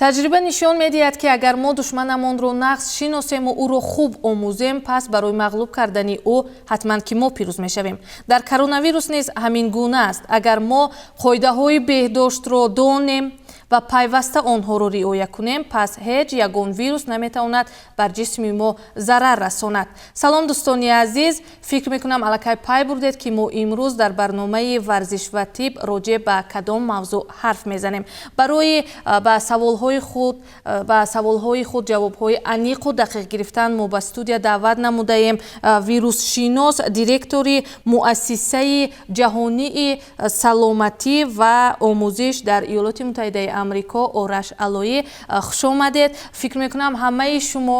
Таҷриба нишон медиҳад, ки агар мо душманамонро нағз шиносему ӯро хуб омӯзем, пас барои мағлуб кардани ӯ ҳатман ки мо пирӯз мешавем. Дар коронавирус низ ҳамин гуна аст. Агар мо қоидаҳои беҳдоштро донем ва пайваста онҳоро риоя кунем, пас ҳеҷ ягон вирус наметавонад бар ҷисми мо зарар расонад. Салом, дӯстони азиз! Фикр мекунам, аллакай пай бурдед, ки мо имрӯз дар барномаи «Варзиш ва тиб» роҷеъ ба кадом мавзӯъ ҳарф мезанем. Барои ба саволҳои худ ҷавобҳои аниқу дақиқ гирифтан мо ба студия даъват намудаем вирусшинос, директори Муассисаи ҷаҳонии саломатӣ ва омӯзиш дар Иёлоти Муттаҳидаи Амрико Ораш Алоӣ. Хуш омадед! Фикр мекунам, ҳамаи шумо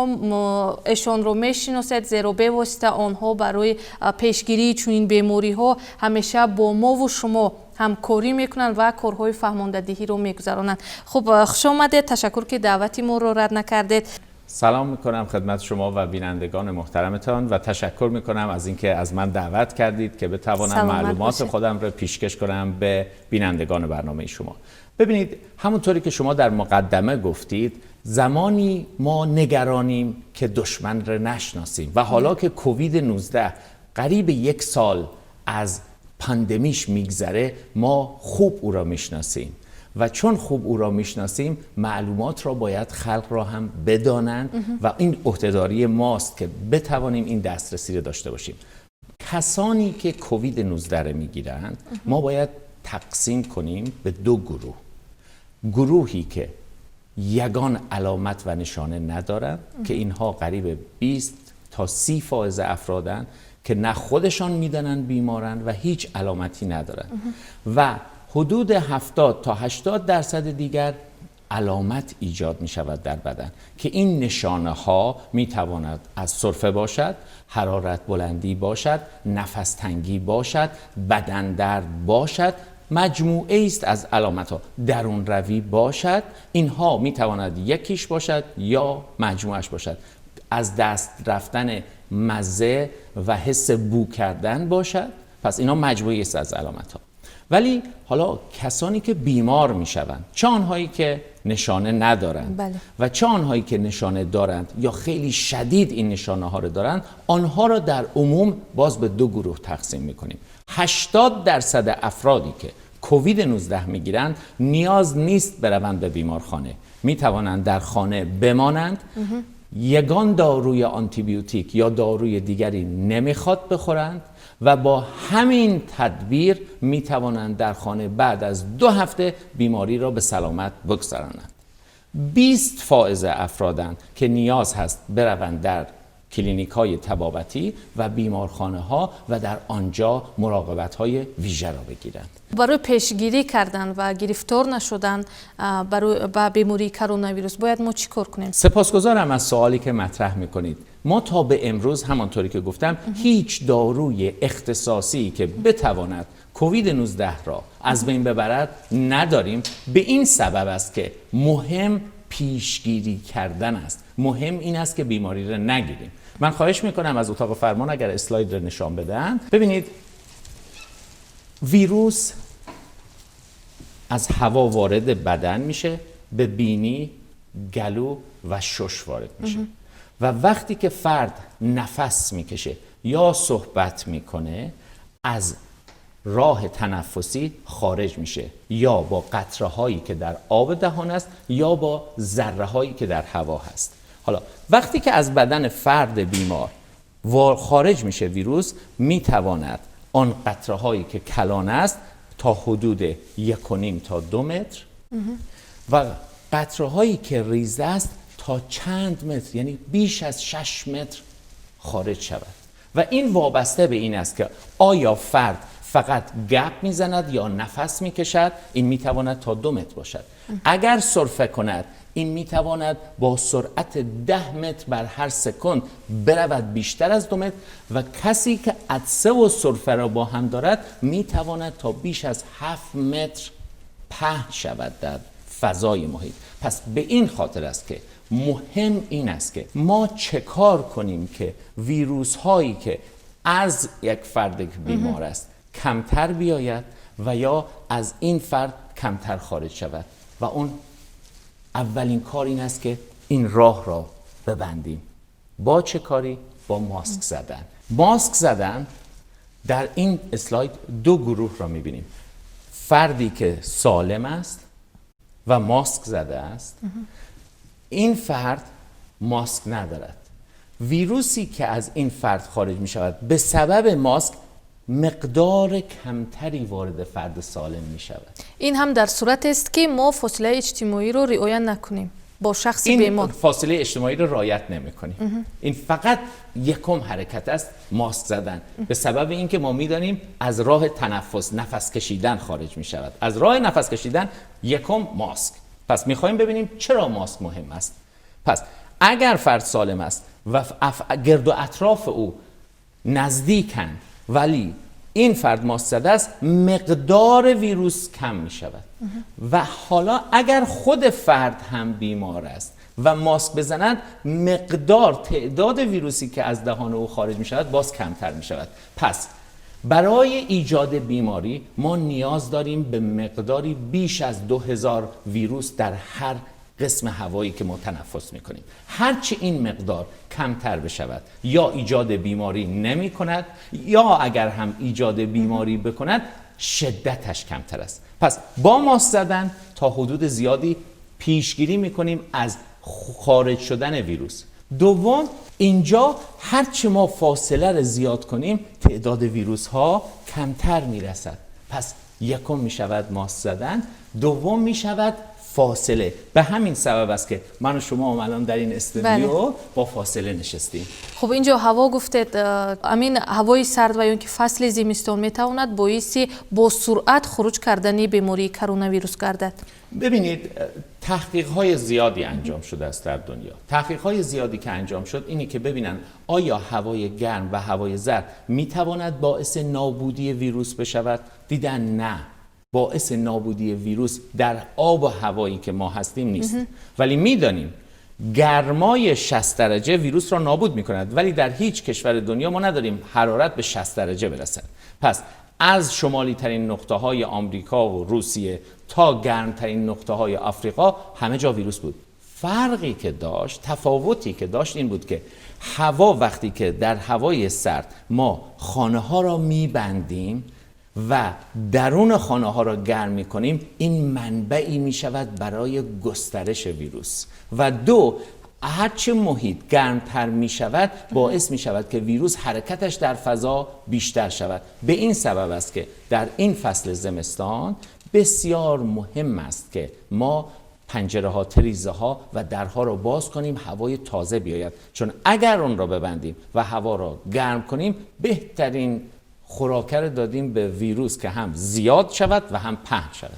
эшонро мешиносед, зеро бевосита онҳо барои пешгирии чунин бемориҳо ҳамеша бо мову шумо ҳамкорӣ мекунанд ва корҳои фаҳмондадиҳиро мегузаронанд. Хуб, хуш омадед, ташаккур, ки даъвати моро рад накардед. سلام میکنم خدمت شما و بینندگان محترمتان و تشکر میکنم از اینکه از من دعوت کردید که بتوانم معلومات خودم را پیشکش کنم به بینندگان برنامه شما. ببینید، همونطوری که شما در مقدمه گفتید، زمانی ما نگرانیم که دشمن را نشناسیم و حالا که کووید 19 قریب یک سال از پاندمیش میگذره، ما خوب او را میشناسیم و چون خوب او را میشناسیم، معلومات را باید خلق را هم بدانند و این عهدهداری ماست که بتوانیم این دسترسی را داشته باشیم. کسانی که کووید 19 را میگیرند، ما باید تقسیم کنیم به دو گروه: گروهی که یگان علامت و نشانه ندارند که اینها قریب 20 تا 30 فایز افرادند که نه خودشان میدانند بیمارند و هیچ علامتی ندارند و حدود 70 تا 80% دیگر علامت ایجاد می شود در بدن که این نشانه ها می تواند از سرفه باشد، حرارت بلندی باشد، نفس تنگی باشد، بدن درد باشد، مجموعه است از علامت ها، درون روی باشد. اینها می تواند یکیش باشد یا مجموعش باشد، از دست رفتن مزه و حس بو کردن باشد. پس اینا مجموعه است از علامت ها. ولی حالا کسانی که بیمار میشوند، چه آنهایی که نشانه ندارند و چه آنهایی که نشانه دارند یا خیلی شدید این نشانه ها رو دارند، آنها را در عموم باز به دو گروه تقسیم میکنیم. 80% افرادی که کووید 19 میگیرند، نیاز نیست بروند به بیمارخانه، میتوانند در خانه بمانند، یگان داروی آنتیبیوتیک یا داروی دیگری نمیخواد بخورند و با همین تدبیر میتوانند در خانه بعد از 2 هفته بیماری را به سلامت بگذرانند. 20 فائز افرادند که نیاز هست بروند در کلینیک های طبابتی و بیمارخانه ها و در آنجا مراقبت های ویژه را بگیرند. برای پیشگیری کردن و گرفتار نشدن برای با بیماری کرونا ویروس باید ما چیکار کنیم؟ سپاسگزارم از سوالی که مطرح میکنید. ما تا به امروز، همانطوری که گفتم، هیچ داروی اختصاصی که بتواند کووید 19 را از بین ببرد نداریم. به این سبب است که مهم پیشگیری کردن است، مهم این است که بیماری را نگیریم. من خواهش میکنم از اتاق فرمان اگر اسلاید را نشان بدن. ببینید، ویروس از هوا وارد بدن میشه، به بینی، گلو و شش وارد میشه و وقتی که فرد نفس میکشه یا صحبت میکنه، از راه تنفسی خارج میشه، یا با قطره هایی که در آب دهان است یا با ذره هایی که در هوا هست. حالا وقتی که از بدن فرد بیمار خارج میشه ویروس، میتواند آن قطره هایی که کلان است تا حدود 1.5 تا 2 متر و قطره هایی که ریزه است تا چند متر، یعنی بیش از 6 متر خارج شود و این وابسته به این است که آیا فرد فقط گپ میزند یا نفس میکشد. این میتواند تا 2 متر باشد. اگر سرفه کند، این میتواند با سرعت 10 متر بر هر سکند برود، بیشتر از 2 متر و کسی که عطسه و سرفه را با هم دارد، میتواند تا بیش از 7 متر پهن شود در فضای محیط. پس به این خاطر است که مهم این است که ما چه کار کنیم که ویروس هایی که از یک فرد که بیمار است کمتر بیاید و یا از این فرد کمتر خارج شود و اون اولین کار این است که این راه را ببندیم. با چه کاری؟ با ماسک زدن. ماسک زدن در این اسلاید دو گروه را میبینیم: فردی که سالم است و ماسک زده است، این فرد ماسک ندارد. ویروسی که از این فرد خارج می شود به سبب ماسک مقدار کمتری وارد فرد سالم می شود. این هم در صورت است که ما فاصله اجتماعی رو رعایت نکنیم با شخص این بیمار. فاصله اجتماعی رو رعایت نمی کنیم. این فقط یکم حرکت است، ماسک زدن، به سبب اینکه ما میدانیم از راه تنفس، نفس کشیدن خارج می شود. از راه نفس کشیدن یکم ماسک. پس میخوایم ببینیم چرا ماسک مهم است. پس اگر فرد سالم است و گرد و اطراف او نزدیکند ولی این فرد ماسک زده است، مقدار ویروس کم می شود. و حالا اگر خود فرد هم بیمار است و ماسک بزند، مقدار تعداد ویروسی که از دهان او خارج می شود باز کمتر می شود. پس برای ایجاد بیماری ما نیاز داریم به مقداری بیش از 2000 ویروس در هر قسم هوایی که ما تنفس میکنیم. هرچی این مقدار کمتر بشود یا ایجاد بیماری نمی کند، یا اگر هم ایجاد بیماری بکند شدتش کمتر است. پس با ماسک زدن تا حدود زیادی پیشگیری میکنیم از خارج شدن ویروس. دوم، اینجا هرچی ما فاصله رو زیاد کنیم تعداد ویروس ها کمتر میرسد. پس یکم میشود ماسک زدن، دوم میشود فاصله. به همین سبب است که من و شما الان در این استودیو با فاصله نشستیم. خب اینجا هوا گفتید، امین هوای سرد و یا اینکه فصل زمستان میتواند باعث با سرعت خروج کردن بیماری کرونا ویروس گردد. ببینید، تحقیق های زیادی انجام شده است در دنیا. تحقیق های زیادی که انجام شد اینی که ببینن آیا هوای گرم و هوای زرد میتواند باعث نابودی ویروس بشود. دیدن نه، باعث نابودی ویروس در آب و هوایی که ما هستیم نیست. ولی میدانیم گرمای 60 درجه ویروس را نابود میکند، ولی در هیچ کشور دنیا ما نداریم حرارت به 60 درجه برسد. پس از شمالی ترین نقطه های آمریکا و روسیه تا گرمترین نقطه های آفریقا همه جا ویروس بود. فرقی که داشت، تفاوتی که داشت این بود که هوا وقتی که در هوای سرد ما خانه ها را میبندیم و درون خانه ها را گرم می کنیم، این منبعی می شود برای گسترش ویروس. و دو، هرچه محیط گرمتر می شود باعث می شود که ویروس حرکتش در فضا بیشتر شود. به این سبب است که در این فصل زمستان بسیار مهم است که ما پنجره ها، تریزه ها و درها را باز کنیم، هوای تازه بیاید. چون اگر اون را ببندیم و هوا را گرم کنیم، بهترین خوراکه رو دادیم به ویروس که هم زیاد شود و هم پهن شود.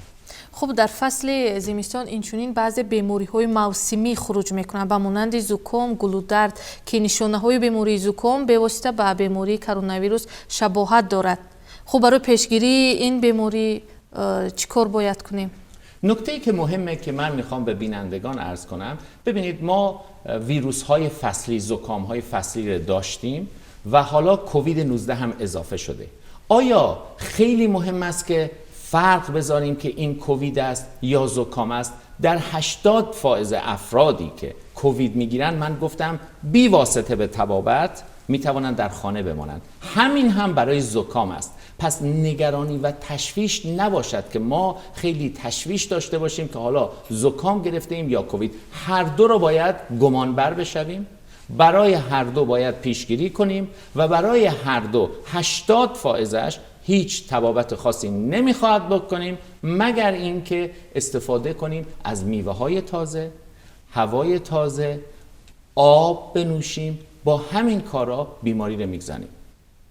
خب در فصل زمستان اینچنین بعضی بیماری های موسمی خروج میکنند، به مانند زکام، گلودرد که نشانه های بیماری زکام به واسطه به بیماری کرونا ویروس شباهت دارد. خب برای پیشگیری این بیماری چیکار باید کنیم؟ نکته‌ای که مهمه که من میخوام به بینندگان عرض کنم، ببینید ما ویروس های فصلی، زکام های فصلی رو داشتیم و حالا کووید 19 هم اضافه شده. آیا خیلی مهم است که فرق بذاریم که این کووید است یا زکام است؟ در 80% افرادی که کووید میگیرن، من گفتم بی واسطه به طبابت میتوانند در خانه بمانند. همین هم برای زکام است. پس نگرانی و تشویش نباشد که ما خیلی تشویش داشته باشیم که حالا زکام گرفتیم یا کووید. هر دو رو باید گمانبر بشویم، برای هر دو باید پیشگیری کنیم و برای هر دو 80% هیچ طبابت خاصی نمیخواهد بکنیم، مگر اینکه استفاده کنیم از میوه های تازه، هوای تازه، آب بنوشیم. با همین کارا بیماری رو میگذنیم.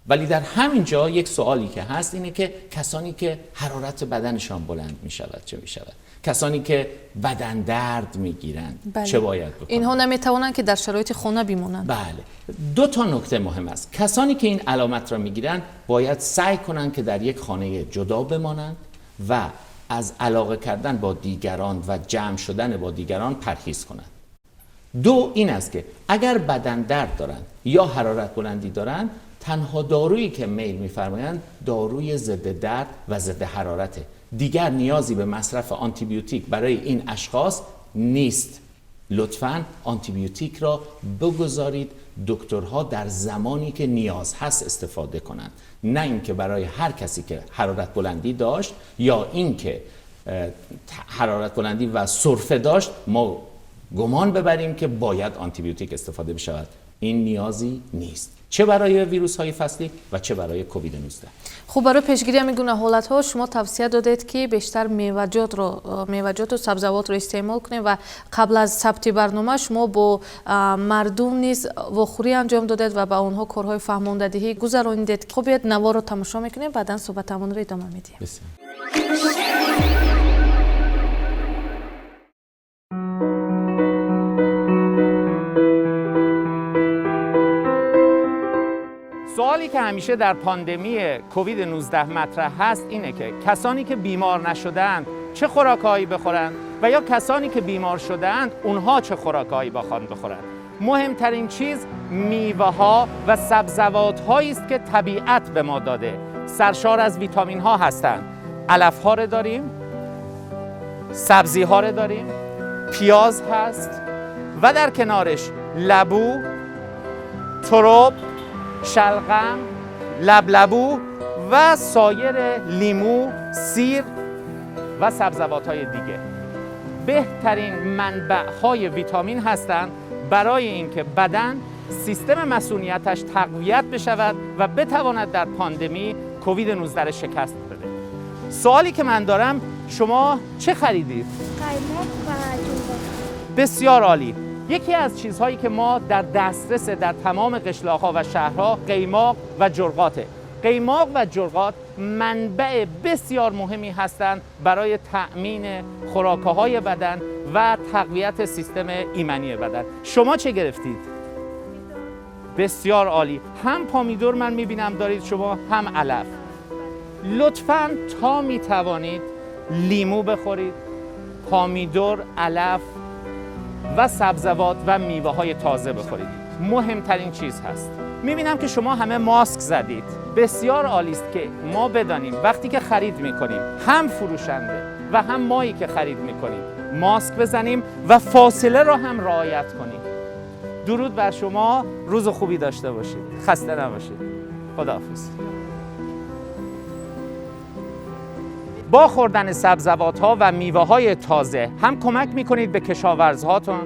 ولی در همین جا یک سوالی که هست اینه که کسانی که حرارت بدنشان بلند میشود چه میشود؟ کسانی که بدن درد میگیرند چه باید بکنند؟ اینها نمیتوانند که در شرایط خانه بمانند. بله، دو تا نکته مهم است. کسانی که این علامت را میگیرند باید سعی کنند که در یک خانه جدا بمانند و از علاقه کردن با دیگران و جمع شدن با دیگران پرهیز کنند. دو این است که اگر بدن درد دارند یا حرارت بلندی دارند، تنها دارویی که میل می‌فرمایند داروی ضد درد و ضد حرارته. دیگر نیازی به مصرف آنتیبیوتیک برای این اشخاص نیست. لطفاً آنتیبیوتیک را بگذارید دکترها در زمانی که نیاز هست استفاده کنند، نه اینکه برای هر کسی که حرارت بلندی داشت یا اینکه حرارت بلندی و سرفه داشت ما گمان ببریم که باید آنتیبیوتیک استفاده بشود. این نیازی نیست، چه برای ویروس های فصلی و چه برای کووید 19. خب برای پیشگیری همین گونه حالت ها شما توصیه دادید که بیشتر میوه‌جات و سبزیجات رو استعمال کنیم و قبل از ثبت برنامه شما با مردم نیز واخوری انجام دادید و به آنها کارهای فهماندهی گذراندید. خب بیاید نوار رو تماشا میکنیم، بعدا صحبتمون رو ادامه میدیم. سوالی که همیشه در پاندمی کووید 19 مطرح هست اینه که کسانی که بیمار نشدند چه خوراک‌هایی بخورند و یا کسانی که بیمار شدند اونها چه خوراک‌هایی بخوان بخورند. مهمترین چیز میوه‌ها و سبزیجات‌هایی است که طبیعت به ما داده، سرشار از ویتامین‌ها هستند. علف‌ها رو داریم، سبزی‌ها رو داریم، پیاز هست و در کنارش لبو، ترب، شلغم، لبلبو و سایر لیمو، سیر و سبزیجات‌های دیگه. بهترین منبع‌های ویتامین هستند برای اینکه بدن سیستم مسئولیتش تقویت بشود و بتواند در پاندمی کووید 19 را شکست بده. سوالی که من دارم، شما چه خریدید؟ قیماق و جوجه. بسیار عالی. یکی از چیزهایی که ما در دسترس در تمام قشلاق‌ها و شهرها قیماق و جرقاته. قیماق و جرقات منبع بسیار مهمی هستند برای تأمین خوراک‌های بدن و تقویت سیستم ایمنی بدن. شما چه گرفتید؟ بسیار عالی. هم پامیدور من می‌بینم دارید شما، هم علف. لطفاً تا می‌توانید لیمو بخورید، پامیدور، علف و سبزیجات و میوه‌های تازه بخورید. مهمترین چیز هست. می‌بینم که شما همه ماسک زدید. بسیار عالی است که ما بدانیم وقتی که خرید می‌کنیم، هم فروشنده و هم مایی که خرید می‌کنیم ماسک بزنیم و فاصله را هم رعایت کنیم. درود بر شما، روز خوبی داشته باشید. خسته نباشید. خداحافظ. با خوردن سبزیجات‌ها و میوه‌های تازه هم کمک می‌کنید به کشاورزهاتون،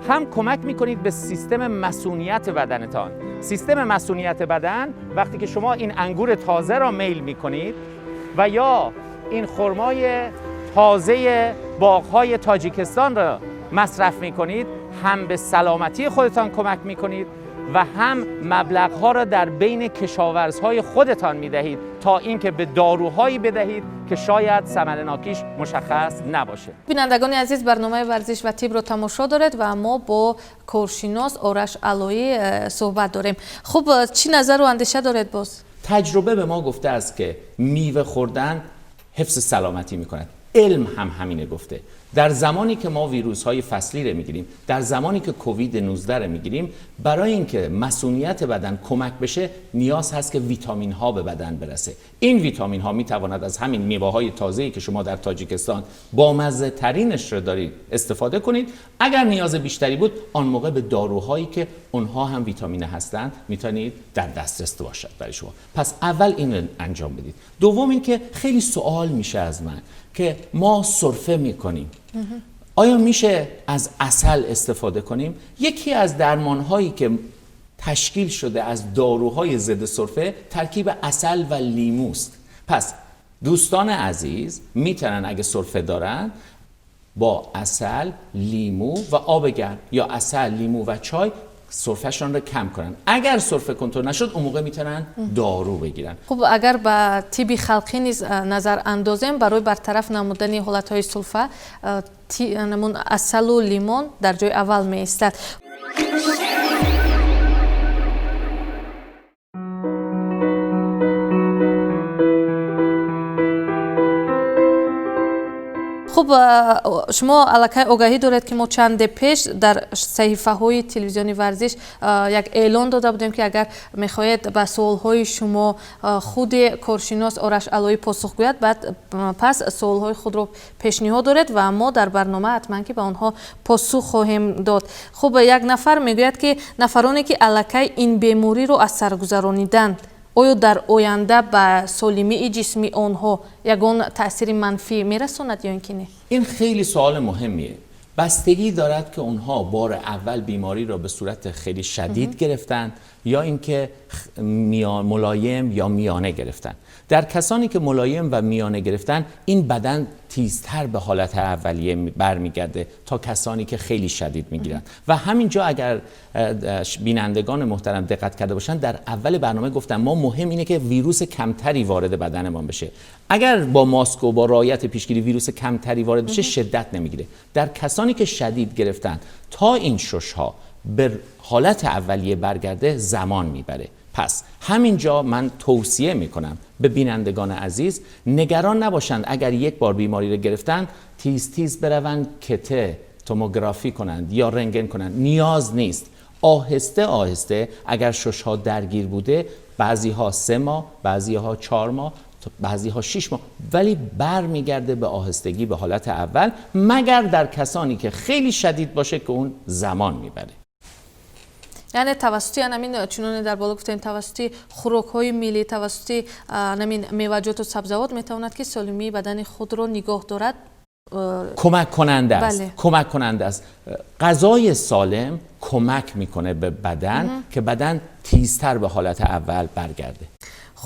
هم کمک می‌کنید به سیستم مسئولیت بدنتان. سیستم مسئولیت بدن وقتی که شما این انگور تازه را میل می‌کنید و یا این خرمای تازه باغ‌های تاجیکستان را مصرف می‌کنید، هم به سلامتی خودتان کمک می‌کنید و هم مبلغ‌ها را در بین کشاورزهای خودتان می‌دهید تا اینکه به داروهایی بدهید که شاید ثمرناکیش مشخص نباشه. بینندگان عزیز، برنامه ورزش و طب را تماشا دارید و ما با کارشناس آرش علایی صحبت داریم. خب چی نظر و اندیشه دارید باز؟ تجربه به ما گفته است که میوه خوردن حفظ سلامتی می‌کند. علم هم همینه گفته. در زمانی که ما ویروس های فصلی رو میگیریم، در زمانی که کووید 19 رو میگیریم، برای اینکه مسئولیت بدن کمک بشه نیاز هست که ویتامین ها به بدن برسه. این ویتامین ها میتواند از همین میوه های تازه‌ای که شما در تاجیکستان با مزه ترینش رو دارید استفاده کنید. اگر نیاز بیشتری بود، آن موقع به داروهایی که اونها هم ویتامین هستند میتونید در دسترس باشد برای شما. پس اول این رو انجام بدید. دوم اینکه خیلی سوال میشه از من که ما سرفه میکنیم، آیا میشه از عسل استفاده کنیم؟ یکی از درمانهایی که تشکیل شده از داروهای ضد سرفه ترکیب عسل و لیموست. پس دوستان عزیز میتونن اگه سرفه دارن با عسل، لیمو و آب گرم یا عسل، لیمو و چای سرفه‌شان رو کم کنن. اگر سرفه کنترل نشد اون موقع میتونن دارو بگیرن. خب اگر به طب خلقی نیز نظر اندازیم، برای برطرف نمودن حالت‌های سرفه عسل و لیمون در جای اول می ایستد. خب Хуб, шумо аллакай огаҳӣ доред, ки мо чанде пеш дар саҳифаҳои телевизиони Варзиш як эълон дода будем, ки агар мехоҳед ба суолҳои шумо худи коршинос Ораш Алоӣ посух гӯяд, баъд пас суолҳои худро пешниҳод доред ва мо дар барнома ҳатман ки ба онҳо посух хоҳем дод. Хуб, як нафар мегӯяд, ки нафароне ки аллакай ин бемориро аз сар гузарониданд, оё дар оянда ба солимии ҷисми онҳо ягон таъсири манфӣ мерасонад ё ин ки не؟ این خیلی سوال مهمیه. بستگی دارد که اونها بار اول بیماری را به صورت خیلی شدید گرفتن یا اینکه ملایم یا میانه گرفتن. در کسانی که ملایم و میانه گرفتن، این بدن تیزتر به حالت اولیه برمیگرده تا کسانی که خیلی شدید میگیرن. و همینجا اگر بینندگان محترم دقت کرده باشن، در اول برنامه گفتم ما مهم اینه که ویروس کمتری وارد بدنمان بشه. اگر با ماسک و با رعایت پیشگیری ویروس کمتری وارد بشه، شدت نمیگیره. در کسانی که شدید گرفتن، تا این ششها به حالت اولیه برگرده زمان میبره. پس همینجا من توصیه میکنم به بینندگان عزیز، نگران نباشند. اگر یک بار بیماری رو گرفتن، تیز تیز بروند کته توموگرافی کنند یا رنگن کنند. نیاز نیست. آهسته آهسته اگر ششها درگیر بوده، بعضی ها 3 ماه، بعضی ها 4 ماه، بعضی ها 6 ماه، ولی برمیگرده به آهستگی به حالت اول، مگر در کسانی که خیلی شدید باشه که اون زمان میبره. Яъне тавассути анамин, чуноне дар боло гуфтем, тавассути хӯрокҳои миллӣ, тавассути анамин меваҷоту сабзавот метавонад, ки солимии бадани худро нигоҳ дорад. کمک کننده است. کمک کننده است. غذای سالم کمک میکنه به بدن که بدن تیزتر به حالت اول برگرده.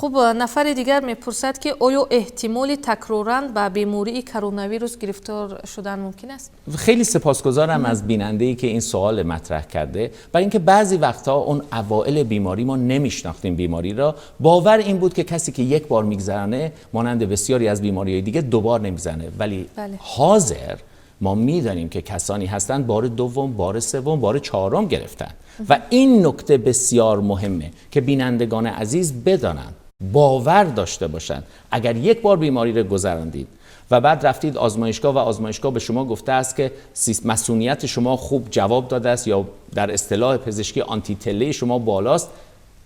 Хуб, нафари дигар мепурсад, ки оё эҳтимоли такроран ба бемории коронавирус гирифтор шудан мумкин аст؟ خیلی سپاسگزارم از بیننده ای که این سوال مطرح کرده، برای اینکه بعضی وقتها اون اوائل بیماری ما نمیشناختیم بیماری را. باور این بود که کسی که یک بار میگذرانه، مانند بسیاری از بیماری دیگه، دوبار نمیزنه، ولی حاضر ما میدانیم که کسانی هستند بار دوم، بار سوم، بار چهارم گرفتن. و این نکته بسیار مهمه که بینندگان عزیز بدانند، باور داشته باشند، اگر یک بار بیماری رو گذراندید و بعد رفتید آزمایشگاه و آزمایشگاه به شما گفته است که مصونیت شما خوب جواب داده است یا در اصطلاح پزشکی آنتی شما بالاست،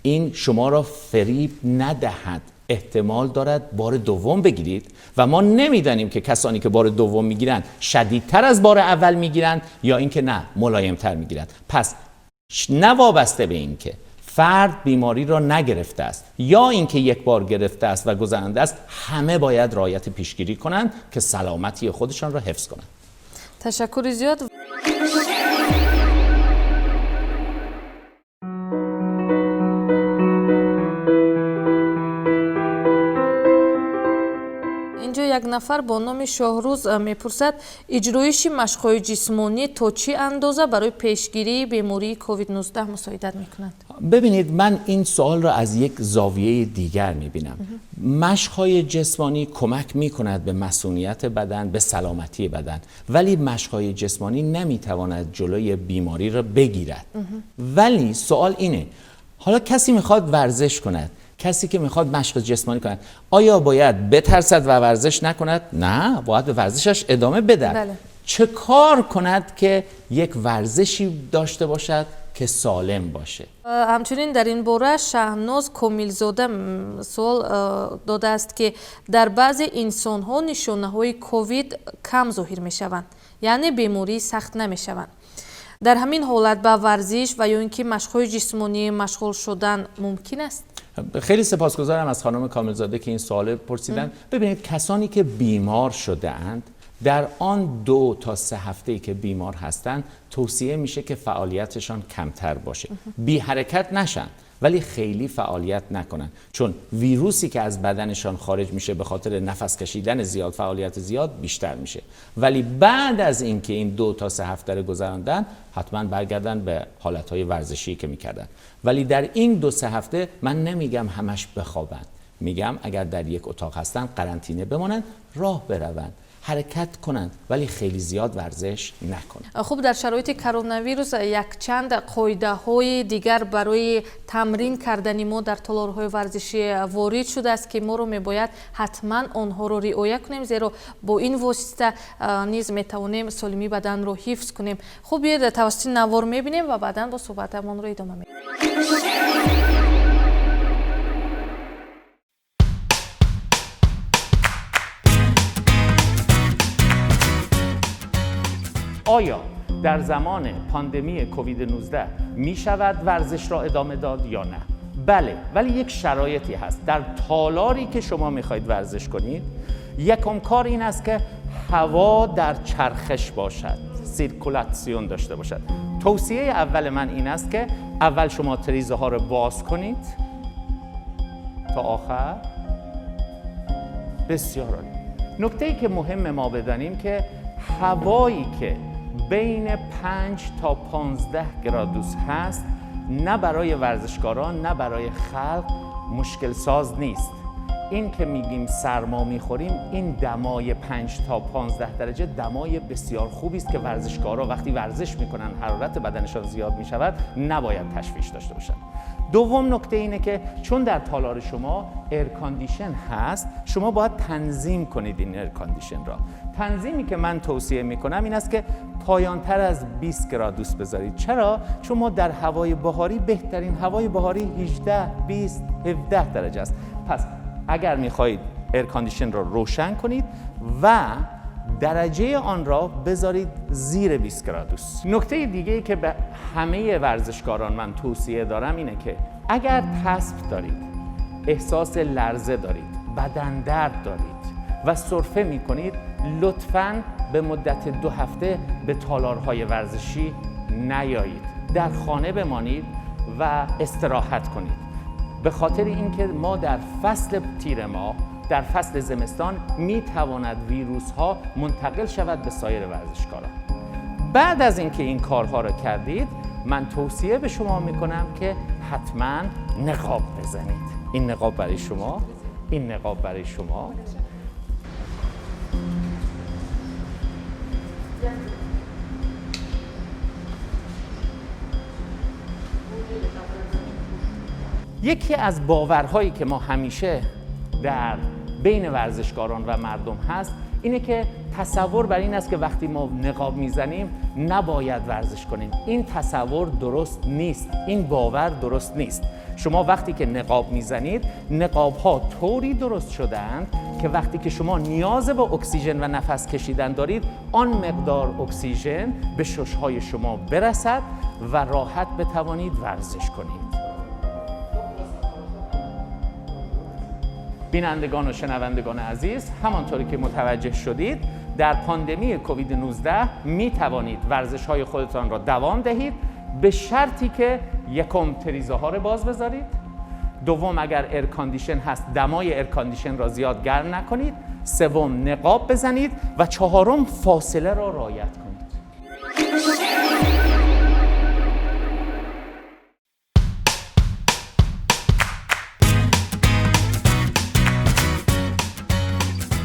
این شما را فریب ندهد. احتمال دارد بار دوم بگیرید و ما نمیدانیم که کسانی که بار دوم میگیرند شدیدتر از بار اول میگیرند یا اینکه نه، ملایمتر میگیرند. پس نه وابسته به اینکه فرد بیماری را نگرفته است یا اینکه یک بار گرفته است و گذرانده است، همه باید رعایت پیشگیری کنند که سلامتی خودشان را حفظ کنند. تشکر زیاد. Инҷо як нафар бо номи Шоҳрӯз мепурсад, иҷроиши машқҳои ҷисмонӣ то чӣ андоза барои пешгирии бемории COVID-19 мусоидат мекунанд؟ ببینید، من این سوال را از یک زاویه دیگر میبینم. مشق‌های جسمانی کمک میکند به مصونیت بدن، به سلامتی بدن، ولی مشق‌های جسمانی نمیتواند جلوی بیماری را بگیرد. ولی سوال اینه، حالا کسی میخواد ورزش کند، کسی که میخواد مشق جسمانی کند، آیا باید بترسد و ورزش نکند؟ نه، باید به ورزشش ادامه بدهد. چه کار کند که یک ورزشی داشته باشد که سالم باشه؟ ҳамчунин дар ин бора Шаҳноз Комилзода суол додааст, ки дар баъзе инсонҳо нишонаҳои ковид кам зоҳир мешаванд, яъне бемории сахт намешаванд. Дар ҳамин ҳолат ба варзиш ва ё ин ки машқҳои ҷисмонӣ машғул шудан мумкин аст؟ خیلی سپاسگزارم از خانم کاملزاده که این سوال پرسیدن. ببینید، کسانی که بیمار شده اند، در آن 2 تا 3 هفته که بیمار هستند، توصیه میشه که فعالیتشان کمتر باشه. بی حرکت نشن، ولی خیلی فعالیت نکنن، چون ویروسی که از بدنشان خارج میشه به خاطر نفس کشیدن زیاد، فعالیت زیاد بیشتر میشه. ولی بعد از اینکه این 2 تا 3 هفته رو گذراندن، حتما برگردن به حالتهای ورزشی که میکردن. ولی در این 2-3 هفته من نمیگم همش بخوابن، میگم اگر در یک اتاق هستن قرنطینه بمانن، راه بروند. حرکت کنند ولی خیلی زیاد ورزش نکنند. خب در شرایط کرونا ویروس یک چند قاعده های دیگر برای تمرین کردن ما در تالارهای ورزشی وارد شده است که ما رو میباید حتما آنها رو رعایت کنیم، زیرا با این واسطه نیز میتوانیم سالمی بدن رو حفظ کنیم. خب یه توسط نوار میبینیم و بعدا با صحبتمان رو ادامه میدیم. آیا در زمان پاندمی کووید 19 می شود ورزش را ادامه داد یا نه؟ بله، ولی یک شرایطی هست. در تالاری که شما میخواید ورزش کنید، یکم کار این است که هوا در چرخش باشد، سیرکولاسیون داشته باشد. توصیه اول من این است که اول شما تریزه ها رو باز کنید تا آخر. بسیار عالی. نکته‌ای که مهم ما بدانیم که هوایی که بین 5 تا 15 گرادوس هست نه برای ورزشکاران نه برای خلق مشکل ساز نیست. این که میگیم سرما میخوریم، این دمای 5 تا 15 درجه دمای بسیار خوبی است که ورزشکارا وقتی ورزش میکنن حرارت بدنشان زیاد میشود، نباید تشویش داشته باشند. دوم نکته اینه که چون در تالار شما air condition هست، شما باید تنظیم کنید این air condition را. تنظیمی که من توصیه میکنم این است که پایانتر از 20 گرادوس بذارید. چرا؟ چون ما در هوای بهاری، بهترین هوای بهاری 18، 20، 17 درجه است. پس اگر میخواهید air condition را روشن کنید و درجه آن را بذارید زیر 20 گرادوس. نکته دیگه ای که به همه ورزشکاران من توصیه دارم اینه که اگر تسپ دارید، احساس لرزه دارید، بدن درد دارید و سرفه میکنید، لطفاً به مدت 2 هفته به تالارهای ورزشی نیایید. در خانه بمانید و استراحت کنید. به خاطر اینکه ما در فصل تیر ماه، در فصل زمستان می تواند ویروس ها منتقل شود به سایر ورزشکاران. بعد از اینکه این کارها را کردید، من توصیه به شما می کنم که حتما نقاب بزنید. این نقاب برای شما، این نقاب برای شما. یکی از باورهایی که ما همیشه در بین ورزشکاران و مردم هست اینه که تصور بر این است که وقتی ما نقاب میزنیم نباید ورزش کنیم. این تصور درست نیست، این باور درست نیست. شما وقتی که نقاب میزنید، نقاب ها طوری درست شدند که وقتی که شما نیاز به اکسیژن و نفس کشیدن دارید، آن مقدار اکسیژن به ششهای شما برسد و راحت بتوانید ورزش کنید. بینندگان و شنوندگان عزیز، همانطوری که متوجه شدید در پاندمی کووید 19 می توانید ورزش های خودتان را دوام دهید، به شرطی که یکم تریزه ها را باز بذارید، دوم اگر air condition هست دمای air condition را زیاد گرم نکنید، سوم نقاب بزنید و چهارم فاصله را رعایت کنید.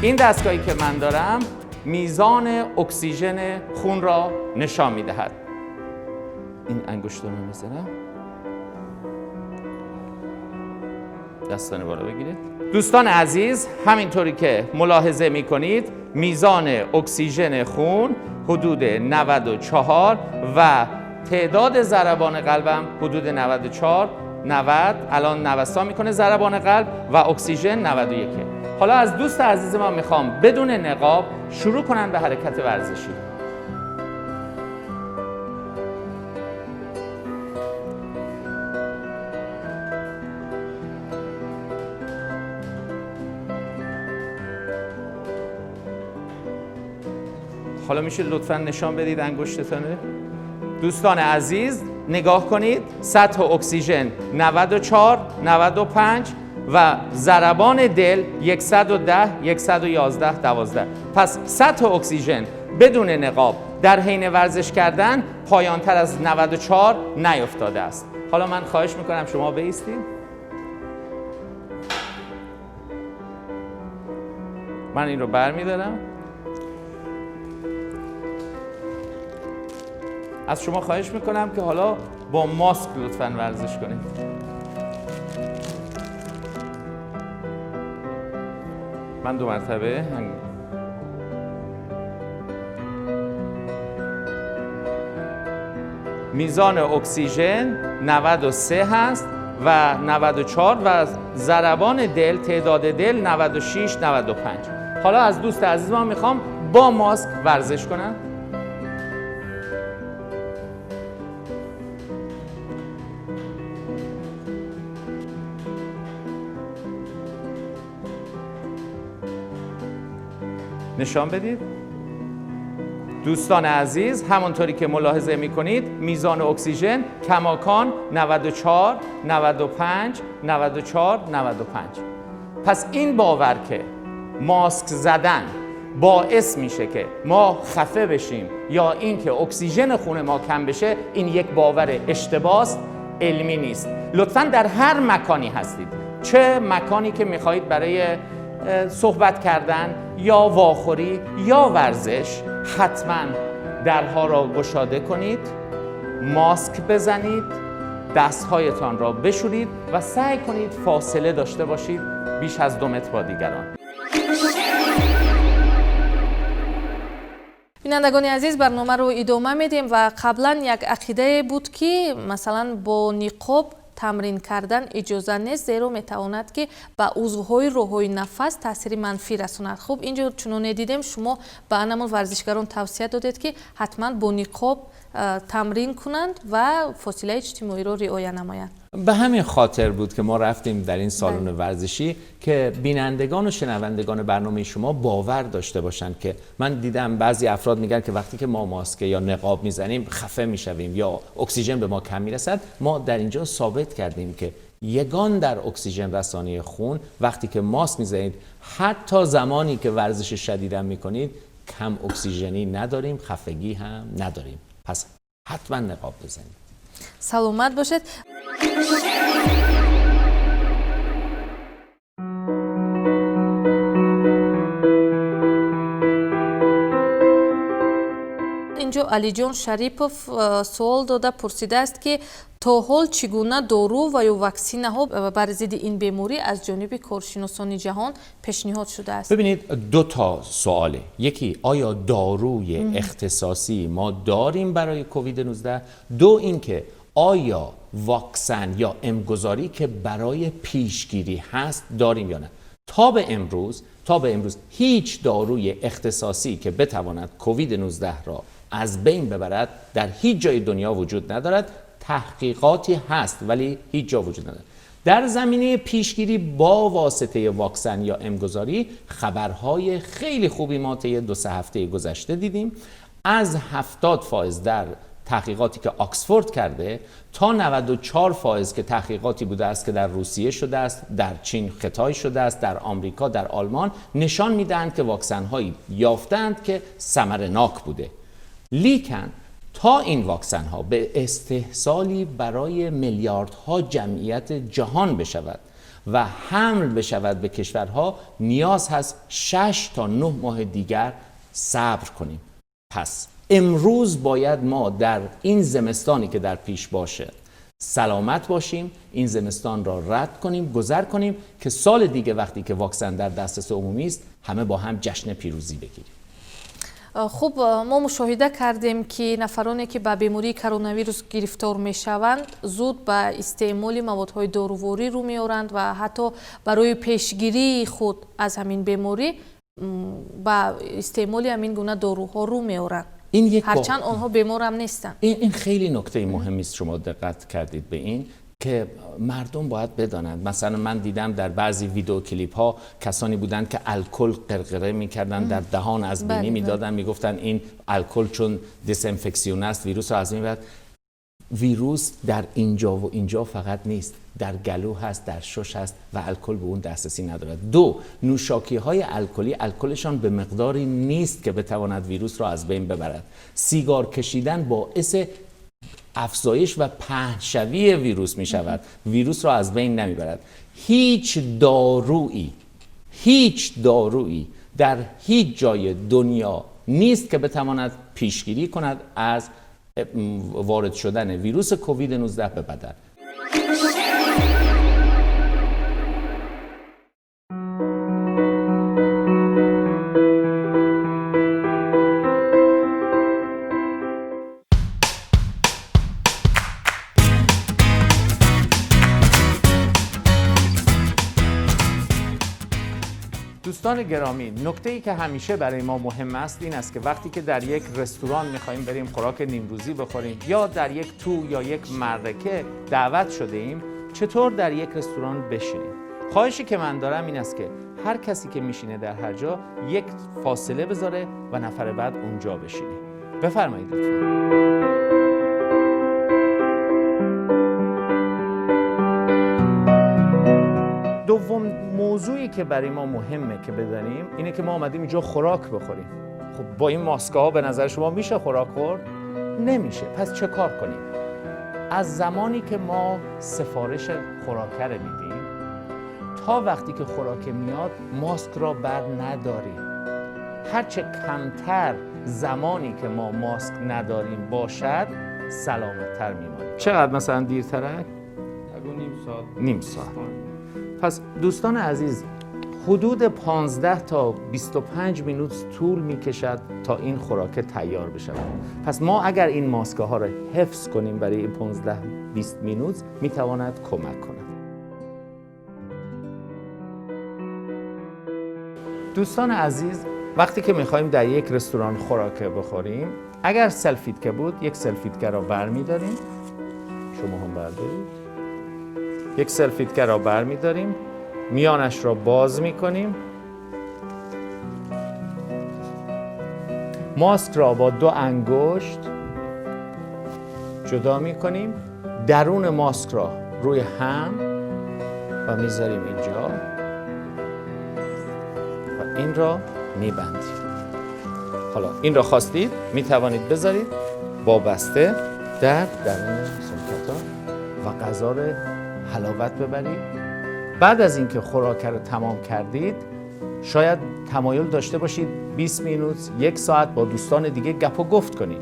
این دستگاهی که من دارم میزان اکسیژن خون را نشان می‌دهد. این انگشت رو می‌زنم. دستان بالا بگیرید. دوستان عزیز، همینطوری که ملاحظه می‌کنید میزان اکسیژن خون حدود 94 و تعداد ضربان قلبم حدود 94، 90، الان نوسان می‌کنه ضربان قلب و اکسیژن 91. حالا از دوست عزیز ما میخوام بدون نقاب شروع کنن به حرکت ورزشی. حالا میشه لطفاً نشان بدید انگشتتانه؟ دوستان عزیز نگاه کنید، سطح اکسیژن 94، 95 و ضربان دل 110، 111، 12. پس سطح اکسیژن بدون نقاب در حین ورزش کردن پایان‌تر از 94 نیفتاده است. حالا من خواهش میکنم شما بایستید. من این رو برمیدارم. از شما خواهش میکنم که حالا با ماسک لطفاً ورزش کنید. من 2 مرتبه میزان اکسیژن 93 هست و 94 و ضربان دل، تعداد دل 96 95. حالا از دوست عزیزم میخوام با ماسک ورزش کنن. نشان بدید. دوستان عزیز، همونطوری که ملاحظه میکنید میزان اکسیژن کماکان 94 95 94 95. پس این باور که ماسک زدن باعث میشه که ما خفه بشیم یا اینکه اکسیژن خون ما کم بشه، این یک باور اشتباه است، علمی نیست. لطفاً در هر مکانی هستید، چه مکانی که میخواهید برای صحبت کردن یا واخوری یا ورزش، حتما درها را گشاده کنید، ماسک بزنید، دستهایتان را بشورید و سعی کنید فاصله داشته باشید بیش از 2 متر با دیگران. بینندگان عزیز، برنامه رو ادامه میدیم و قبلا یک عقیده بود که مثلا با نقاب تمرین کردن اجازه نیست، زیرا میتواند که به عضوهای راه‌های نفس تاثیر منفی رساند. خب اینجا چنونه دیدیم شما به انمون ورزشگران توصیه دادید که حتما با نقاب تمرین کنند و فاصله اجتماعی را رعایت نمایند. به همین خاطر بود که ما رفتیم در این سالن ورزشی که بینندگان و شنوندگان برنامه شما باور داشته باشند که من دیدم بعضی افراد میگن که وقتی که ما ماسک یا نقاب میزنیم خفه میشویم یا اکسیژن به ما کم میرسد. ما در اینجا ثابت کردیم که یگان در اکسیژن رسانی خون وقتی که ماسک میزنید، حتی زمانی که ورزش شدیدم میکنید، کم اکسیژنی نداریم، خفگی هم نداریم. پس حتما نقاب بزنید. سلامت باشید. اینجا علی جان شریپوف سوال داده، پرسیده است که تا حال چگونه دارو و یا واکسین ها بر ضد این بیماری از جانب کارشناسان جهان پیشنهاد شده است؟ ببینید، 2 تا سواله. یکی، آیا داروی اختصاصی ما داریم برای کووید 19؟ 2 اینکه آیا واکسن یا امگذاری که برای پیشگیری هست داریم یا نه؟ تا به امروز هیچ داروی اختصاصی که بتواند کووید 19 را از بین ببرد در هیچ جای دنیا وجود ندارد. تحقیقاتی هست ولی هیچ جا وجود ندارد. در زمینه پیشگیری با واسطه واکسن یا امگذاری خبرهای خیلی خوبی ما طی 2-3 هفته گذشته دیدیم. از 70% در تحقیقاتی که آکسفورد کرده تا 94% که تحقیقاتی بوده است که در روسیه شده است، در چین خطای شده است، در آمریکا، در آلمان، نشان میدهند که واکسن هایی یافتند که ثمرناک بوده. لیکن تا این واکسن ها به استحصالی برای میلیاردها جمعیت جهان بشود و حمل بشود به کشورها، نیاز هست 6 تا 9 ماه دیگر صبر کنیم. پس امروز باید ما در این زمستانی که در پیش باشه سلامت باشیم، این زمستان را رد کنیم، گذر کنیم که سال دیگه وقتی که واکسن در دسترس عمومی است همه با هم جشن پیروزی بگیریم. خب ما مشاهده کردیم که نفرانی که به بیماری کرونا ویروس گرفتار میشوند زود به استعمال موادهای دارویی رو میارند و حتی برای پیشگیری خود از همین بیماری به استعمال همین گونه داروها رو میارند. این یک هرچند آنها بیمار هم نیستند. این خیلی نکته مهمی است، شما دقت کردید به این که مردم باید بدانند. مثلا من دیدم در بعضی ویدیو کلیپ ها کسانی بودند که الکل قرقره میکردن، در دهان از بینی میدادن، میگفتن این الکل چون disinfection است ویروس رو از بین میبرد. ویروس در اینجا و اینجا فقط نیست، در گلو هست، در شش هست و الکل به اون دسترسی ندارد. 2، نوشاکی های الکلی الکلشان به مقداری نیست که بتواند ویروس را از بین ببرد. سیگار کشیدن باعث افزایش و پهنشوی ویروس می شود، ویروس را از بین نمیبرد. هیچ دارویی در هیچ جای دنیا نیست که بتواند پیشگیری کند از وارد شدن ویروس کووید 19 به بدن. دوستان گرامی، نکته‌ای که همیشه برای ما مهم است این است که وقتی که در یک رستوران می‌خوایم بریم خوراک نیمروزی بخوریم یا در یک تو یا یک معرکه دعوت شده ایم، چطور در یک رستوران بشینیم. خواهشی که من دارم این است که هر کسی که میشینه در هر جا یک فاصله بذاره و نفر بعد اونجا بشینه. بفرمایید لطفاً. دوم موضوعی که برای ما مهمه که بدانیم اینه که ما آمدیم اینجا خوراک بخوریم. خب با این ماسک‌ها به نظر شما میشه خوراک خورد؟ نمیشه. پس چه کار کنیم؟ از زمانی که ما سفارش خوراکه رو میدیم تا وقتی که خوراک میاد ماسک را بر نداریم. هرچه کمتر زمانی که ما ماسک نداریم باشد سلامت‌تر میمانیم. چقدر مثلا دیرتره؟ نیم ساعت. نیم ساعت. پس دوستان عزیز، حدود 15 تا 25 minute طول میکشد تا این خوراک تیار بشود. پس ما اگر این ماسک ها را حفظ کنیم برای این 15-20 minute میتواند کمک کند. دوستان عزیز، وقتی که میخوایم در یک رستوران خوراک بخوریم، اگر سلفیتکه بود یک سلفیتکه را برمیداریم. شما هم بردارید. یک سلفیتکه را برمیداریم، میانش را باز میکنیم، ماسک را با دو انگشت جدا میکنیم، درون ماسک را روی هم و میذاریم اینجا و این را میبندیم. حالا این را خواستید میتوانید بذارید با بسته در درون سلفیت‌ها و غذا را حلاوت ببرید. بعد از اینکه خوراک رو تمام کردید، شاید تمایل داشته باشید 20 minute، یک ساعت با دوستان دیگه گپ و گفت کنید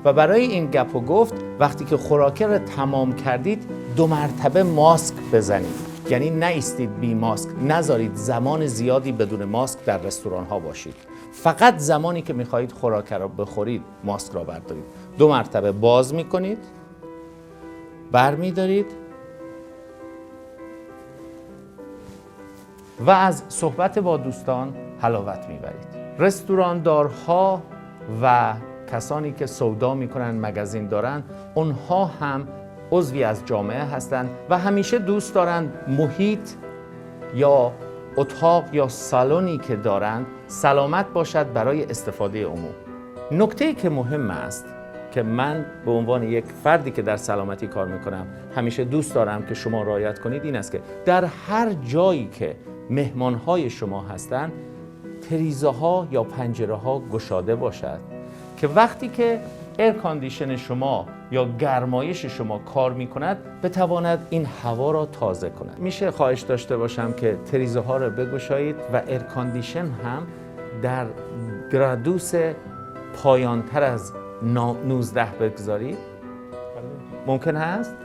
و برای این گپ و گفت وقتی که خوراک رو تمام کردید دو مرتبه ماسک بزنید. یعنی نایستید بی ماسک، نذارید زمان زیادی بدون ماسک در رستوران ها باشید. فقط زمانی که میخواهید خوراک رو بخورید ماسک را بردارید. دو مرتبه باز میکنید، برمیدارید و از صحبت با دوستان حلاوت میبرید. رستوراندارها و کسانی که سودا میکنن، مگزین دارن، اونها هم عضوی از جامعه هستند و همیشه دوست دارند محیط یا اتاق یا سالنی که دارند سلامت باشد برای استفاده عموم. نکته‌ای که مهم است که من به عنوان یک فردی که در سلامتی کار میکنم همیشه دوست دارم که شما رعایت کنید این است که در هر جایی که مهمانهای شما هستند تریزه ها یا پنجره ها گشاده باشد که وقتی که air condition شما یا گرمایش شما کار میکند بتواند این هوا را تازه کند. میشه خواهش داشته باشم که تریزه ها را بگشایید و air condition هم در گرادوس پایانتر از 19 بگذارید؟ ممکن هست؟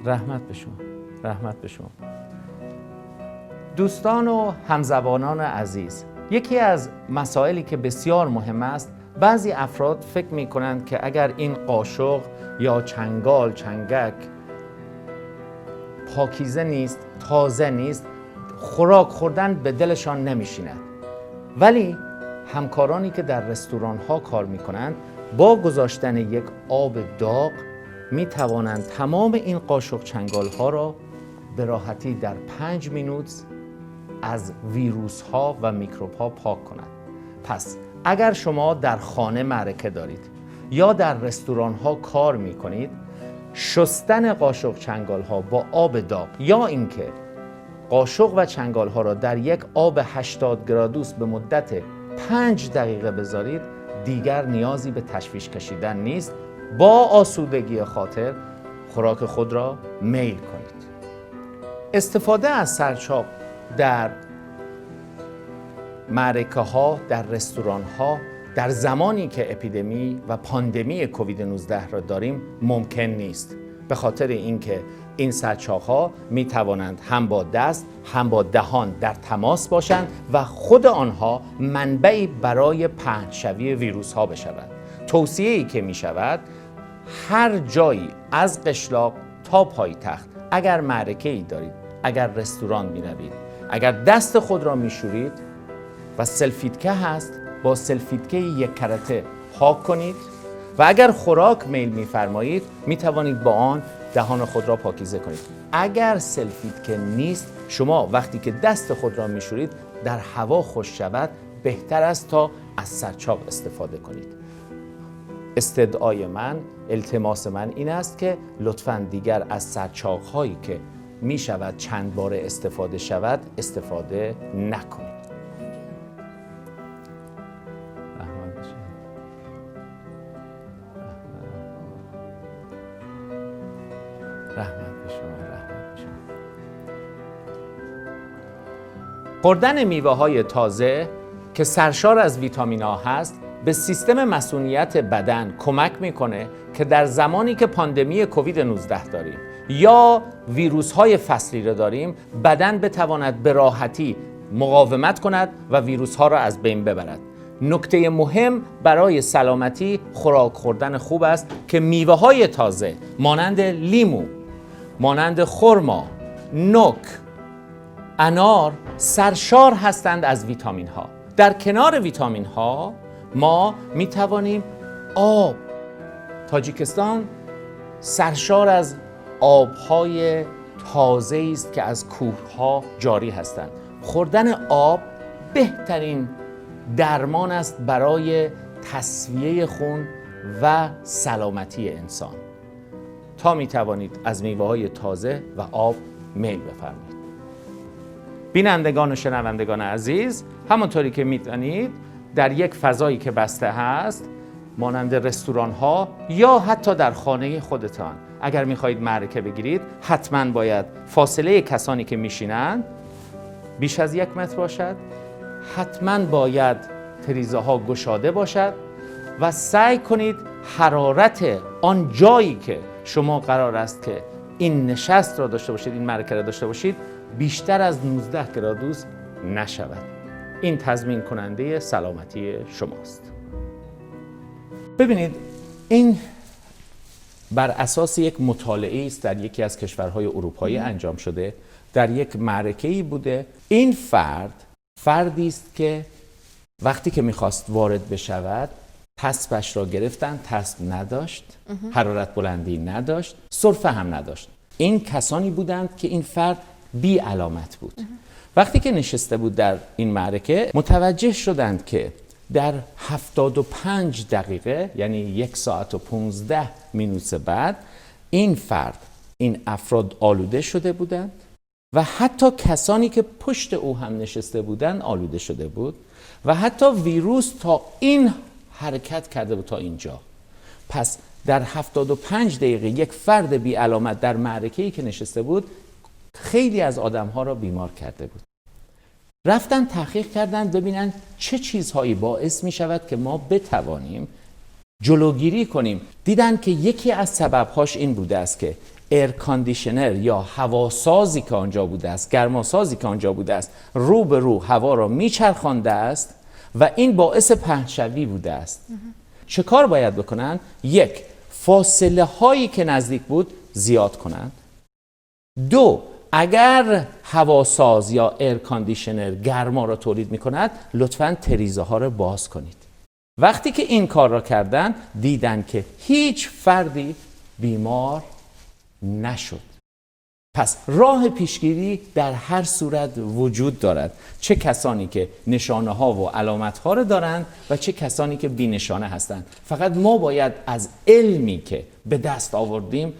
رحمت به شما، رحمت به شما. دوستان و همزبانان عزیز، یکی از مسائلی که بسیار مهم است، بعضی افراد فکر می‌کنند که اگر این قاشق یا چنگال، چنگک پاکیزه نیست، تازه نیست، خوراک خوردن به دلشان نمی‌شیند. ولی همکارانی که در رستوران‌ها کار می‌کنند با گذاشتن یک آب داغ می توانند تمام این قاشق چنگال ها را به راحتی در 5 minute از ویروس ها و میکروب ها پاک کنند. پس اگر شما در خانه معرکه دارید یا در رستوران ها کار می کنید، شستن قاشق چنگال ها با آب داغ یا اینکه قاشق و چنگال ها را در یک آب 80 گرادوس به مدت 5 دقیقه بذارید، دیگر نیازی به تشویش کشیدن نیست. با آسودگی خاطر خوراک خود را میل کنید. استفاده از سرچاق در معرکه ها، در رستوران ها، در زمانی که اپیدمی و پاندمی کووید 19 را داریم ممکن نیست، به خاطر اینکه این سرچاق ها می توانند هم با دست هم با دهان در تماس باشند و خود آنها منبعی برای پهنشوی ویروس ها بشوند. توصیه ای که می شود هر جایی از قشلاق تا پایتخت، اگر معرکه ای دارید، اگر رستوران می روید، اگر دست خود را می شورید و سلفیتکه هست، با سلفیتکه یک کرته پاک کنید و اگر خوراک میل می‌فرمایید می‌توانید با آن دهان خود را پاکیزه کنید. اگر سلفیتکه نیست، شما وقتی که دست خود را می‌شورید در هوا خشک شود بهتر است تا از سرچاق استفاده کنید. استدعای من، التماس من این است که لطفاً دیگر از سرچاق‌هایی که می‌شود چند بار استفاده شود استفاده نکنید. رحمت به شما، رحمت به شما. خوردن میوه‌های تازه که سرشار از ویتامین آ هست به سیستم مسئولیت بدن کمک میکنه که در زمانی که پاندمی کووید 19 داریم یا ویروس‌های فصلی را داریم، بدن بتواند به راحتی مقاومت کند و ویروس‌ها را از بین ببرد. نکته مهم برای سلامتی خوراک خوردن خوب است که میوه‌های تازه مانند لیمو، مانند خرما، نوک، انار سرشار هستند از ویتامین ها. در کنار ویتامین ها ما می توانیم آب، تاجیکستان سرشار از آبهای تازه است که از کوهها جاری هستند. خوردن آب بهترین درمان است برای تصفیه خون و سلامتی انسان. تا می توانید از میوه‌های تازه و آب میل بفرمایید. بینندگان و شنوندگان عزیز، همانطوری که می‌دانید در یک فضایی که بسته هست مانند رستوران ها یا حتی در خانه خودتان، اگر می‌خواهید معرکه بگیرید حتماً باید فاصله کسانی که می‌شینند بیش از 1 متر باشد، حتماً باید تریزه ها گشاده باشد و سعی کنید حرارت آن جایی که شما قرار است که این نشست را داشته باشید، این معرکه را داشته باشید، بیشتر از 19 گرادوس نشود. این تضمین کننده سلامتی شماست. ببینید، این بر اساس یک مطالعه است در یکی از کشورهای اروپایی انجام شده، در یک معرکه‌ای بوده. این فرد فردی است که وقتی که میخواست وارد بشود تسبش را گرفتن، تسب نداشت، حرارت بلندی نداشت، سرفه هم نداشت. این کسانی بودند که این فرد بی علامت بود. وقتی که نشسته بود در این معرکه متوجه شدند که در 75 دقیقه، یعنی 1 ساعت و 15 مینوت بعد، این فرد، این افراد آلوده شده بودند و حتی کسانی که پشت او هم نشسته بودند آلوده شده بود و حتی ویروس تا این حرکت کرده بود تا اینجا. پس در 75 دقیقه یک فرد بی علامت در معرکه‌ای که نشسته بود خیلی از آدم‌ها را بیمار کرده بود. رفتن تحقیق کردن ببینن چه چیزهایی باعث می شود که ما بتوانیم جلوگیری کنیم. دیدن که یکی از سببهاش این بوده است که air conditioner یا هواسازی که آنجا بوده است، گرماسازی که آنجا بوده است، رو به رو هوا را میچرخانده است و این باعث پهنشوی بوده است. چه کار باید بکنن؟ 1، فاصله هایی که نزدیک بود زیاد کنند. 2، اگر هواساز یا air conditioner گرما را تولید می کند، لطفاً تریزه ها را باز کنید. وقتی که این کار را کردن، دیدن که هیچ فردی بیمار نشد. پس راه پیشگیری در هر صورت وجود دارد، چه کسانی که نشانه ها و علامت ها را دارند و چه کسانی که بی نشانه هستند. فقط ما باید از علمی که به دست آوردیم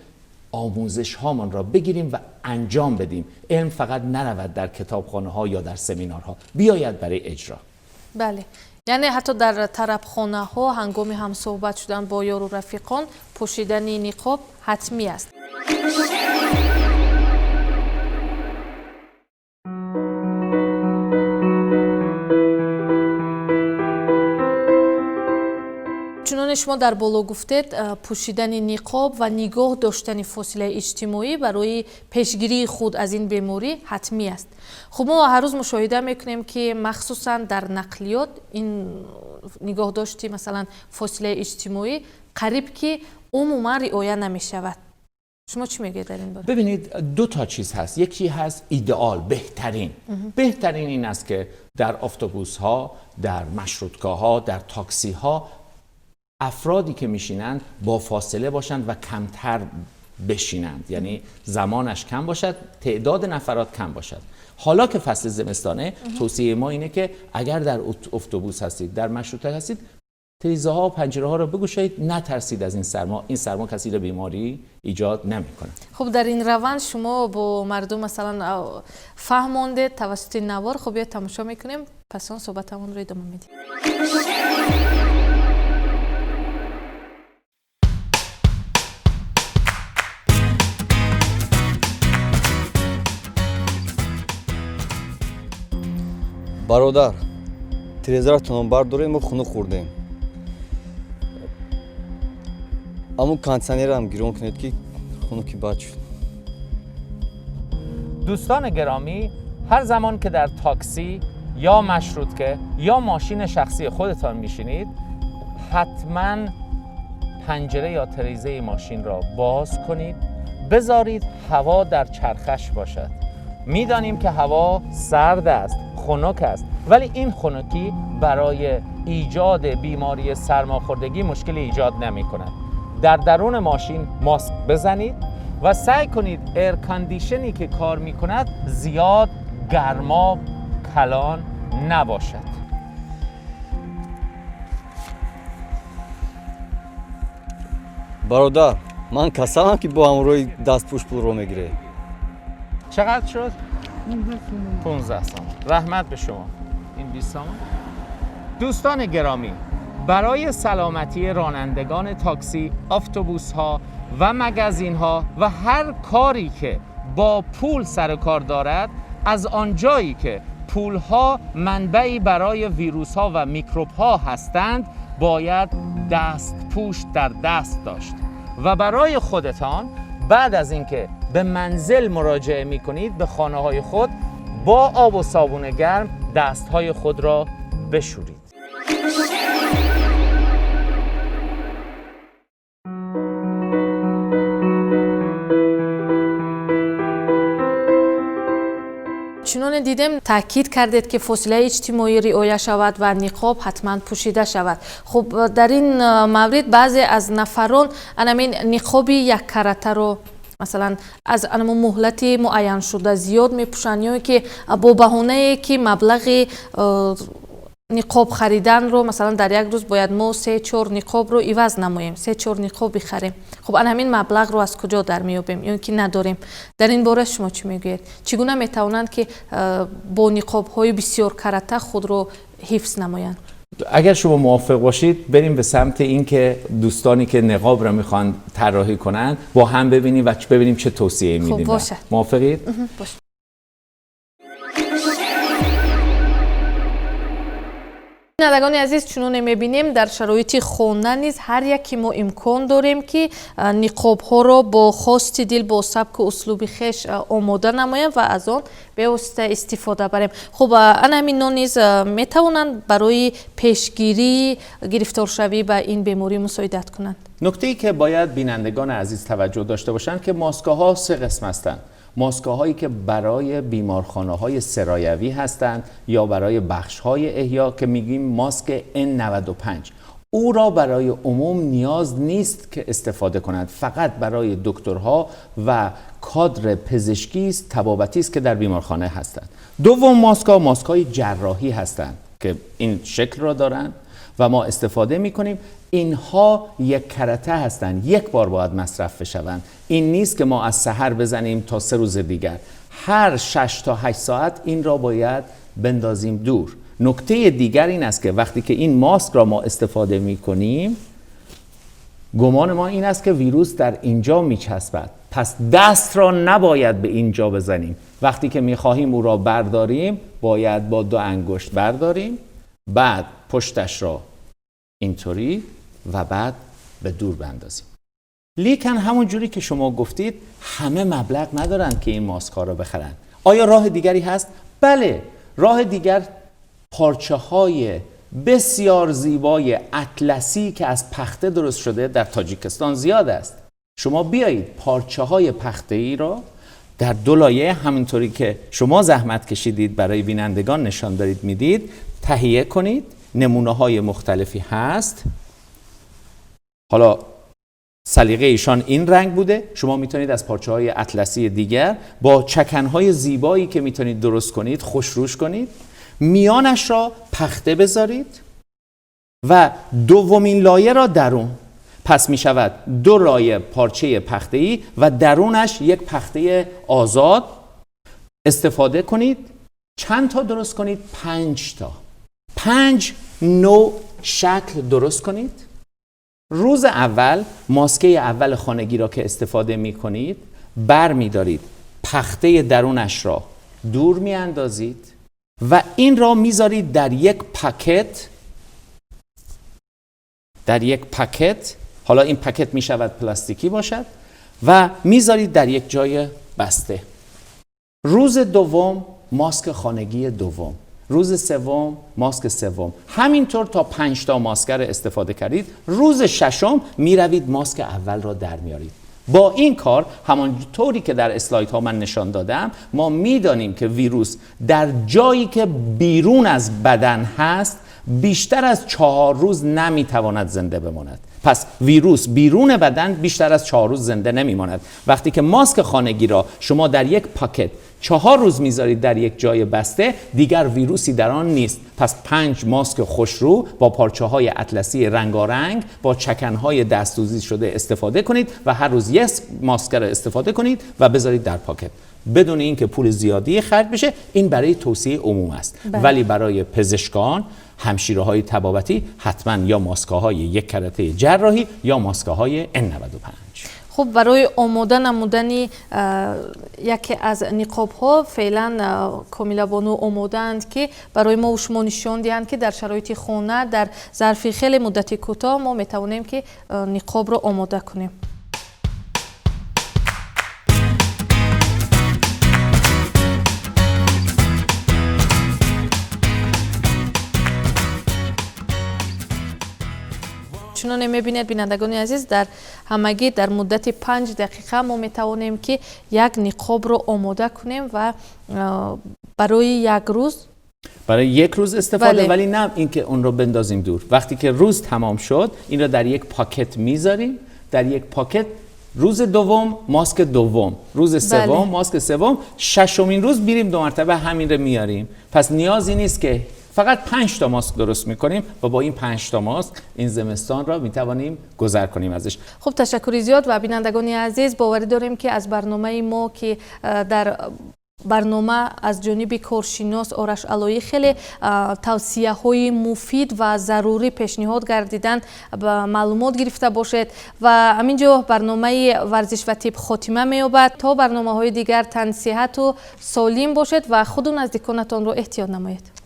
آموزش هامان را بگیریم و انجام بدیم. علم فقط نرود در کتابخانه ها یا در سمینارها، بیاید برای اجرا. بله، یعنی حتی در طربخانه ها هنگام هم صحبت شدن با یار و رفیقان پوشیدن نقاب حتمی است. چنانچه شما در بالا گفتید پوشیدن نقاب و نگاه داشتن فاصله اجتماعی برای پیشگیری خود از این بیماری حتمی است. خب ما هر روز مشاهده میکنیم که مخصوصا در نقلیات این نگاه داشتی مثلا فاصله اجتماعی قریب که عموما رعایت نمیشود. شما چی میگید در این باره؟ ببینید دو تا چیز هست. یکی هست ایدئال، بهترین. بهترین این است که در اتوبوس ها، در مشروطگاه ها، در تاکسی ها افرادی که میشینند با فاصله باشند و کمتر بشینند، یعنی زمانش کم باشد، تعداد نفرات کم باشد. حالا که فصل زمستانه، توصیه ما اینه که اگر در اتوبوس هستید، در مشروطه هستید، تریزه ها و پنجره ها رو بگشایید، نترسید از این سرما. این سرما کسی رو بیماری ایجاد نمیکنه. خب در این روند شما با مردم مثلا فهمونده توسط نوار، خب یه تماشا میکنیم، پس آن صحبتمون رو ادامه میدیم. برادر، تریزرتون برداریم و خونه خوردیم. اما کانسانیر هم گیرون کنید که خونه کی بد شد. دوستان گرامی، هر زمان که در تاکسی یا مشروطه یا ماشین شخصی خودتان میشینید، حتما پنجره یا تریزه ماشین را باز کنید، بذارید هوا در چرخش باشد. میدانیم که هوا سرد است، خنک است، ولی این خنکی برای ایجاد بیماری سرماخوردگی مشکلی ایجاد نمی کند. در درون ماشین ماسک بزنید و سعی کنید air condition ی که کار می کند زیاد گرما کلان نباشد. برادر، من کسالم که با همروی دست پوش پول رو میگیره. چقدر شد؟ 15 سامان. رحمت به شما. این 20 سامان. دوستان گرامی، برای سلامتی رانندگان تاکسی، اتوبوس ها و مگزین ها و هر کاری که با پول سر کار دارد، از آنجایی که پول ها منبعی برای ویروس ها و میکروب ها هستند، باید دست پوش در دست داشت. و برای خودتان بعد از اینکه به منزل مراجعه می کنید، به خانه های خود با آب و صابون گرم دست های خود را بشورید. چنان دیدم تاکید کردید که فاصله اجتماعی رعایت شود و نقاب حتما پوشیده شود. خب در این مورد بعضی از نفران همین نقاب یک کرته رو مثلا از انمو مهلت معین شده زیاد میپوشند، یا که با بهانه که مبلغ نقاب خریدن رو مثلا در یک روز باید ما 3-4 نقاب رو عوض نماییم، 3-4 نقاب بخریم. خب ان همین مبلغ رو از کجا در میابیم یا که نداریم؟ در این باره شما چی میگویید؟ چگونه میتوانند که با نقاب های بسیار کرته خود رو حفظ نمایند؟ اگر شما موافق باشید بریم به سمت این که دوستانی که نقاب را میخوان طراحی کنند با هم ببینیم و ببینیم چه توصیه میدیم. خب باشه. موافقید؟ باشه. بینندگان عزیز، چنون میبینیم در شرایط خانه نیز هر یکی ما امکان داریم که نقاب ها را با خواست دل، با سبک و اسلوب خویش آماده نماییم و از آن به واسطه استفاده بریم. خب ان همین نیز میتوانند برای پیشگیری گرفتار شوی به این بیماری مساعدت کنند. نکته ای که باید بینندگان عزیز توجه داشته باشند که ماسک‌ها سه قسم هستند. ماسک‌هایی که برای بیمارخانه‌های سرایوی هستند یا برای بخش‌های احیا که میگیم ماسک N95، او را برای عموم نیاز نیست که استفاده کنند، فقط برای دکترها و کادر پزشکی است، طبابتی است که در بیمارخانه هستند. دوم ماسک‌ها ماسک‌های جراحی هستند که این شکل را دارند و ما استفاده می‌کنیم. اینها یک کرته هستند، یک بار باید مصرف بشوند. این نیست که ما از سحر بزنیم تا 3 روز دیگر. هر 6 تا 8 ساعت این را باید بندازیم دور. نکته دیگر این است که وقتی که این ماسک را ما استفاده میکنیم، گمان ما این است که ویروس در اینجا میچسبد، پس دست را نباید به اینجا بزنیم. وقتی که میخواهیم او را برداریم باید با دو انگشت برداریم، بعد پشتش را اینطوری و بعد به دور بندازیم. لیکن همون جوری که شما گفتید همه مبلغ ندارند که این ماسک ها را بخرند. آیا راه دیگری هست؟ بله، راه دیگر پارچه های بسیار زیبای اطلسی که از پخته درست شده در تاجیکستان زیاد است. شما بیایید پارچه های پخته ای را در دو لایه، همینطوری که شما زحمت کشیدید برای بینندگان نشان دارید میدید، تهیه کنید. نمونه های مختلفی هست. حالا سلیقه ایشان این رنگ بوده، شما میتونید از پارچه های اطلسی دیگر با چکنهای زیبایی که میتونید درست کنید خوشروش کنید، میانش را پخته بذارید و دومین لایه را درون. پس میشود دو لایه پارچه پخته‌ای و درونش یک پخته آزاد استفاده کنید. چند تا درست کنید؟ 5 تا. 5 نوع شکل درست کنید. روز اول ماسکه اول خانگی را که استفاده می کنید بر می دارید، پخته درونش را دور می اندازید و این را می ذارید در یک پاکت. در یک پاکت، حالا این پاکت می شود پلاستیکی باشد و می ذارید در یک جای بسته. روز دوم ماسک خانگی دوم، روز سوم ماسک سوم، همینطور تا 5 تا ماسک را استفاده کردید. روز ششم میروید ماسک اول را در میارید. با این کار همانطوری که در اسلاید ها من نشان دادم، ما میدانیم که ویروس در جایی که بیرون از بدن هست بیشتر از 4 روز نمیتواند زنده بماند. پس ویروس بیرون بدن بیشتر از 4 روز زنده نمیماند. وقتی که ماسک خانگی را شما در یک پاکت 4 روز میذارید در یک جای بسته، دیگر ویروسی در آن نیست. پس 5 ماسک خوشرو با پارچه های اطلسی رنگارنگ با چکنهای دست‌دوزی شده استفاده کنید و هر روز یک ماسک را استفاده کنید و بذارید در پاکت، بدون اینکه پول زیادی خرج بشه. این برای توصیه عموم است. بله. ولی برای پزشکان، همشیره های طبابتی، حتما یا ماسک‌های 1 کرته جراحی یا ماسک‌های N95. خب برای آماده نمودن یکی از نقاب ها فعلا کامیلا بانو آمادند که برای ما و شما نشان دهند که در شرایط خانه در ظرف خیلی مدت کوتاه ما میتوانیم که نقاب را آماده کنیم. چنانه میبینید بینندگان عزیز، در همگی در مدت 5 دقیقه ما میتوانیم که یک نقاب رو آماده کنیم و برای یک روز، برای یک روز استفاده. بله. ولی نه اینکه اون رو بندازیم دور. وقتی که روز تمام شد این رو در یک پاکت میذاریم. در یک پاکت روز دوم ماسک دوم، روز سوم. بله. ماسک سوم، ششمین روز میریم 2 مرتبه همین رو میاریم. پس نیازی نیست که فقط 5 تا ماسک درست میکنیم و با این 5 تا ماسک این زمستان را میتوانیم گذر کنیم ازش. خب تشکر زیاد و بینندگان عزیز، باوری داریم که از برنامه ما که در برنامه از جانب کارشناس آرش علایی خیلی توصیه های مفید و ضروری پیشنهاد گردیدن معلومات گرفته باشید و همینجا برنامه ورزش و طب خاتمه می‌یابد. تا برنامه های دیگر تن صحت و سالم باشید و خود و نزدیکانتان را احتیاط نمایید.